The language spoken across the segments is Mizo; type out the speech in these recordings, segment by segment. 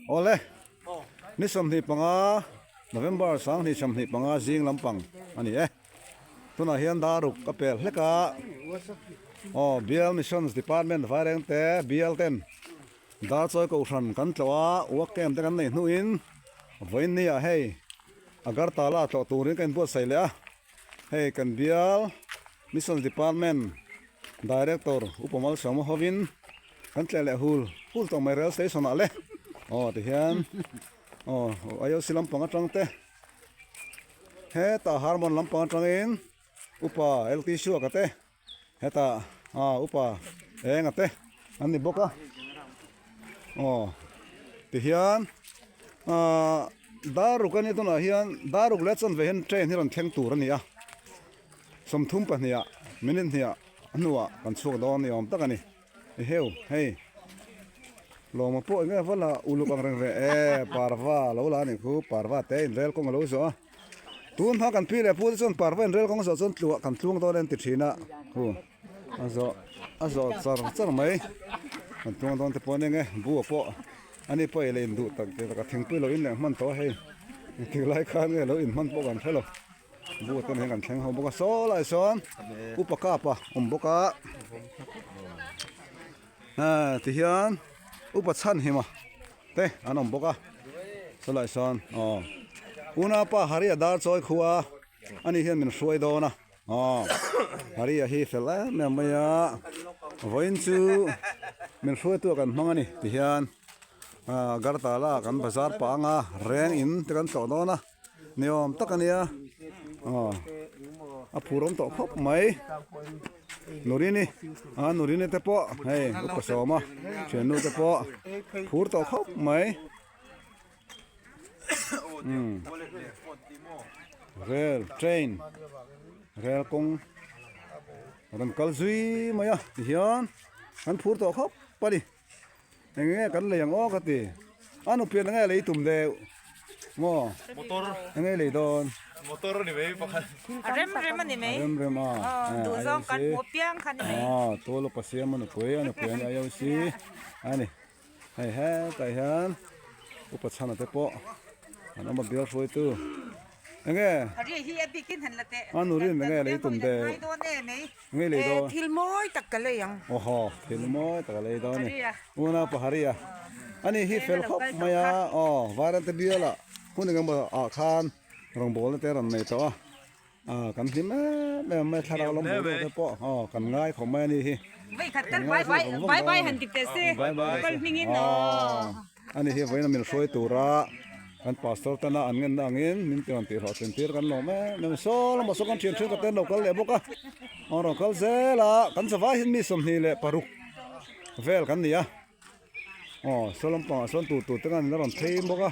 Awle, ni 25 November 2025 zing lampang a ni e. Tunah hian daruk a pel hlek a, aw Bial Missions Department Vairengte bial ten Darchawi Kohhran kan tlawh a, work camp te kan neih hnuin vawiin ni ah hei Agartala tlawh turin ka inbuatsaih leh a, hei kan bial Missions Department Director Upa Malsawma hovin kan tleh leh hul hul tawh mai Rail Station ah le aw tihian aw IOC lampang atang te hetah Harmon lampang atangin Upa LT Suaka te hetah ah Upa Enga te an ni bawk a aw tihian ah Daruk a nia tunah hian Daruk leh chanve hian train hi rawn thleng tur a ni a. 32 ah minute hnih ah hnuah kan chhuak dawn ni awm tak a ni eheu hei lawma pawh eng nge va la uluk ang reng ve e parva lo la a nih khu parva te in rel kawng a lo zawh a tun hma kan pi leh pu te chuan parva in rel kawng a zawh chuan tluah kan tluang dawn a an ti thin a khu a zawh a zawh char char mai kan tluang dawn te pawh a ni ang e bu ah pawh ani pawh ei leh in duh tak tak a thingpui lo in leh hman tawh a hei engtik lai khan nge lo in hman pawh kan hre lo. Buh te hian kan thleng ho bawk a saw lai sawn upa kap a awm bawk a ah tihian upa chhan him a te an awm bawk a saw lai sawn aw unaupa Haria dar chawi khua ani hian min hruai dawn a aw Haria hi fel em em mai a vawiin chu min hruaitu ah kan hmang a ni tihian ah Agartala kan bazar pah anga reng in te kan tlawh dawn a. Ni awm tak a nia aw a phur awm tawh khawp mai Nurini a Nurini te pawh hei upa sawm a thiannu te pawh phur tawh khawp mai umm rel train rel kawng rawn kal zui mai a tihian an phur tawh khawp a ni. Eng nge kan lei ang aw ka ti. A nupian eng nge lei tum deuh maw? Motor. Eng nge lei dawn? Motor a ni mai pakhat. A rem rem a ni mai. A rem rem a. Aw duh zawng kan hmuh piang kha ni mai. Aw tual upa siam a nupui a nupui a ni IOC a ni. Hei hetah hian upa chhana te pawh an awm a bial hruaitu. Enge? Hari hi a bikin han la teh. A nurin eng nge lei tum deuh? Ngai dawn e mai. Nge lei dawn? Thil mawi tak ka lei ang. Awhaw, thil mawi tak a lei dawn a ni. Unau pa Haria. Ani hi fel khawp mai a, aw Vairante bialah hun eng emaw ah khan rawngbawlna te rawn nei tawh a. Ah kan hlim em em mai thlarau lam bawlna te pawh aw kan ngai khawp mai a ni hi. Vei khat tal bye bye bye bye han ti teh se. Bye bye. Kal hmingin aw. Ani hi vawiin a min hruai tura kan pastor tena an ngenna angin min ti rawn tih hlawh tlin tir kan lawm em em saw lamah saw kan thian thenkhat te an lo kal leh bawk a an rawn kal zel a kan zavai hian mi 26 vel kan ni a aw saw lampangah sawn tur tur te khan an la rawn phei bawk a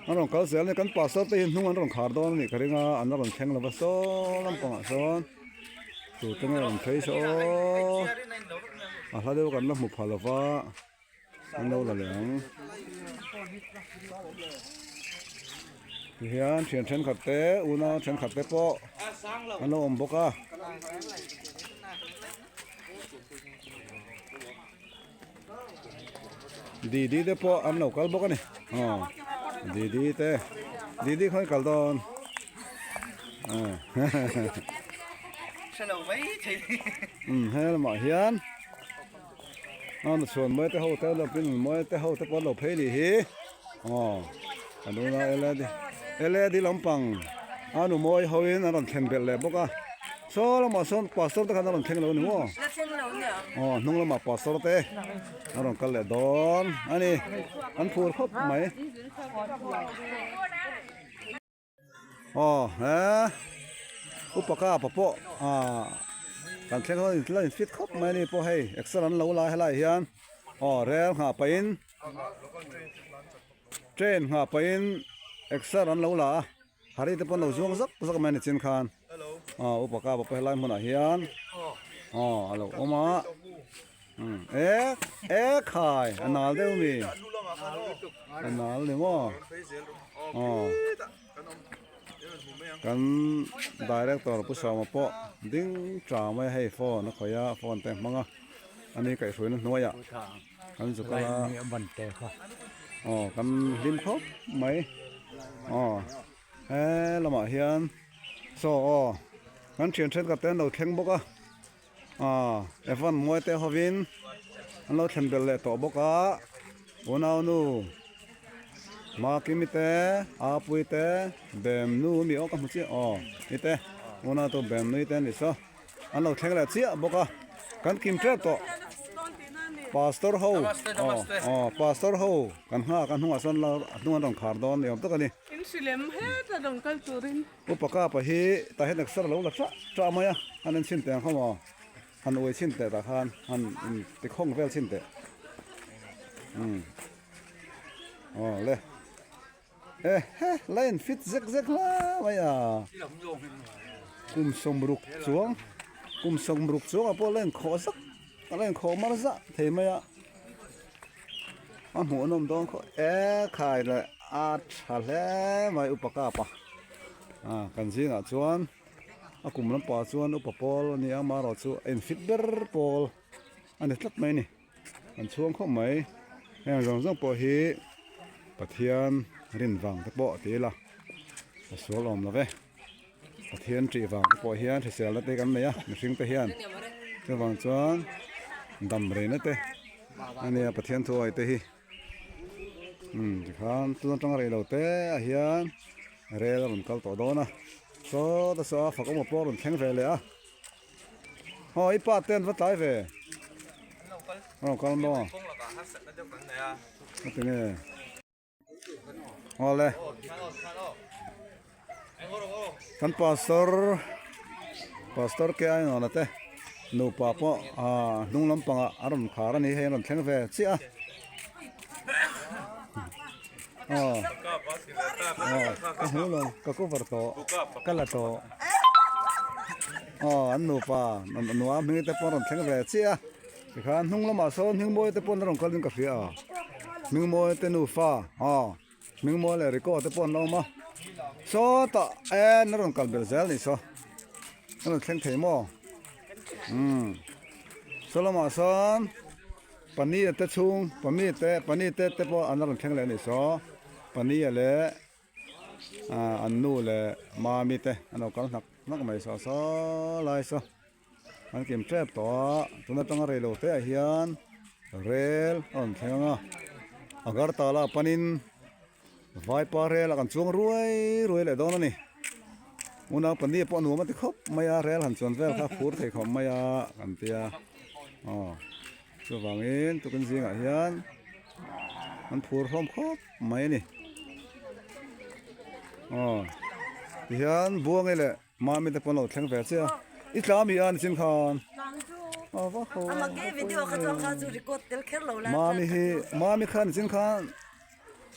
an rawn kal zel a ni kan pastor te hi hnung an rawn khar dawn a nih ka ring a an la rawn thleng lo va saw lampangah sawn. Tur te nge rawn phei se aw a hla deuh kan la hmu pha lova an lo la leh ang tihian thian thenkhat te unau thenkhat te pawh an lo awm bawk a. Didi te pawh an lo kal bawk a ni aw Didi te Didi khawi kal dawn umm he lamah hian a chhuan mawi te ho te lo pin mawi te ho te pawh an lo phei nih hi aw kan unau led led lampang a nu mawi ho in an rawn thlen belh leh bawk a. Saw lamah sawn pastor te khan a rawn thleng lo a ni maw? Aw hnung lamah pastor te a rawn kal leh dawn a ni an phur khawp mai. Aw he upa kapa pawh ah kan thleng ho la in fit khawp mai a ni pawh hei exer an lo la helaiah hian aw rel nghah pahin train nghah pahin exer an lo la a. Hari te pawh an lo zuang zak zak mai a ni chin khan aw upa ka pawh helai hmunah hian aw a lo awm a umm e e khai a nal deuh mi a nal ni maw aw kan director pu Sawma pawh ding tha mai a hei phone a khawih a phone te a hmang a ani kaihhruaina hnuaiah. Kan zu kal a aw kan hlim khawp mai aw he lamah hian saw aw kan thian thenkhat te an lo thleng bawk a aw Evan mawi te hovin an lo thlen belh leh tawh bawk a unaunu Makimi te Apuii te Bemnu mi aw ka hmu chiah aw i te unau tu Bemnui te an ni saw. An lo thleng leh chiah bawk a, kan kim tep tawh. Pastor ho aw aw pastor ho kan nghak a hnungah sawn la a hnung an rawn khar dawn ni awm tak a ni. In hri lem heta rawn kal turin. Upa kapa hi tah hian exer a lo la tah tah mai a, han en chhin teh ang kha maw, han uai chhin teh tah khan han in ti khawng vel chhin teh. Umm aw le. Ehe la in fit zek zek hla mai a kum sawmruk chuang kum sawmruk chuangah pawh la in khawh zak la in khawh mar zah thei mai a a hmuhnawm dawn khawp e khai leh a tha hle mai upa kap a ah kan zingah chuan a kum lampangah chuan upa pawl a ni a amaherawhchu a in fit ber pawl a ni tlat mai a ni. An chhuang khawp mai. Heng zawng zawng pawh hi Pathian rin vang te pawh ti ila a sual awm lo ve. Pathian ṭih vang te pawh hian hriselna te kan nei a mihring te hian. Chuvang chuan dam reina te a nia Pathian thuawih te hi. Umm tikhan tun atanga rei lo te ah hian rel a rawn kal tawh dawn a. Saw ta saw a fak awm pawh a rawn thleng ve leh a. Aw i pa te an va tlai ve. Aw kal maw. Ati nge. Aw le. Kan pastor pastor ke ai ngona te nupa pawh a hnung lampangah a rawn khar a ni hei an rawn thleng ve chiah a. Aw aw ka hmu lo ka cover tawh ka la tawh aw an nupa nua hming te pawh a rawn thleng ve chiah a tikhan hnung lamah sawn hmingmawi te pawh an rawn kal in ka hria a hmingmawi te nufa aw hmingmawi leh Ricco te pawh an la awm a sawtah en a rawn kal belh zel a ni saw a rawn thleng thei maw umm saw lamah sawn. Pania te chhung pami te pani te te pawh an rawn thleng leh a ni saw pania leh ah an nu leh mami te an lo kal hnak hnak mai saw saw lai saw an kim tep tawh a tun atanga rei lo te ah hian rel a rawn thleng ang a agartala panin vaipa rel a kan chuang ruai ruai leh dawn a ni unau pania pawh nuam a ti khawp mai a rel han chuan vel kha a phur thei khawp mai a kan tia. Aw chuvangin tukin zingah hian an phur hlawm khawp mai a ni aw tihian buangi leh mami te pawh an lo thleng ve chiah a i tla ami a nichin khan aw va ho mami hi mami khan nichin khan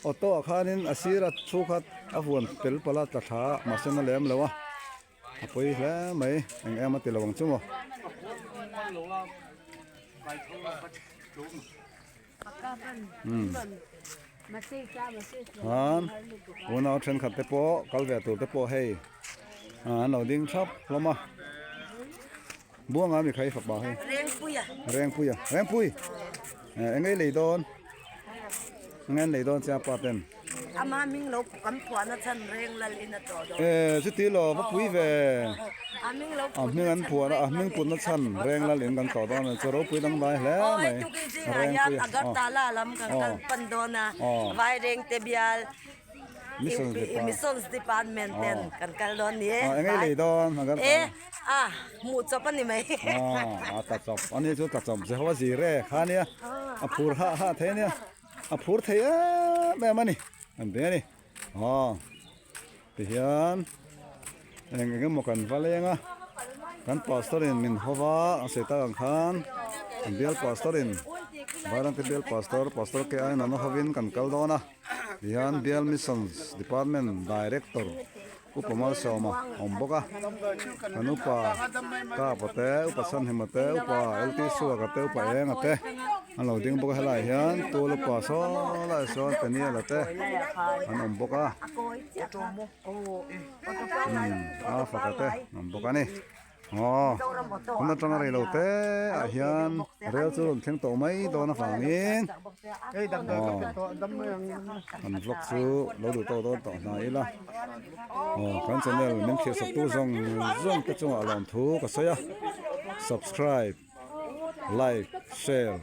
auto ah khanin a sir a thu kha a vuan tel palh a tla thla a mahse na lem lo a. A pawi hle mai eng em a ti lo ang chu maw. Khan unau thenkhat te pawh kal ve tur te pawh hei an lo ding thap hlawm a buanga mi khai fapa hei rengpuia rengpui eng ei lei dawn eng an lei dawn che a pa ten. Ama hming lo kan phuahna chhan reng lal in a tawh dawn. Eh chuti lo va pui ve. A hming lo A hming an phuahna a hming putna chhan reng lal in kan tawh dawn a chu ropui dang dai hle Aw mai. hei tukin zingah hian Agartala lam kan kal pan dawn a Vairengte bial Missions Department ten kan kal dawn ni e. Aw engei lei dawn Agartala. Eh a hmuh chawp a ni mai. Aw a tla chawp a ni chu tla chawp Jehova zir e kha nia a phur hah hah thei a nia. A phur thei em em a ni an ti a ni aw tihian eng eng emaw kan va leng a kan pastor in min haw va a sawi tak ang khan kan bial pastor in vairangte bial pastor pastor ke aiin an hawin kan kal dawn a tihian bial missions department director. Upa Malsawma a awm bawk a, kan upa Kapa te, upa Sanhima te, upa LT Suaka te, upa Enga te an lo ding bawk a helaiah hian tul upa saw laiah sawn Peniel-a te an awm bawk a, umm a faka te an awm bawk a ni. Aw, hun atanga rei lo te ah hian rel chu rawn thleng tawh mai dawn avangin aw kan vlog chu lo duh tawk dawn tawh hna ila aw kan channel min thlir sak tu zawng zawng te chungah lawmthu ka sawi a subscribe like share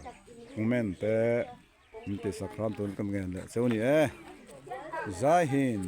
comment te min tihsak hram tun kan ngen leh cheu a ni e zai hin.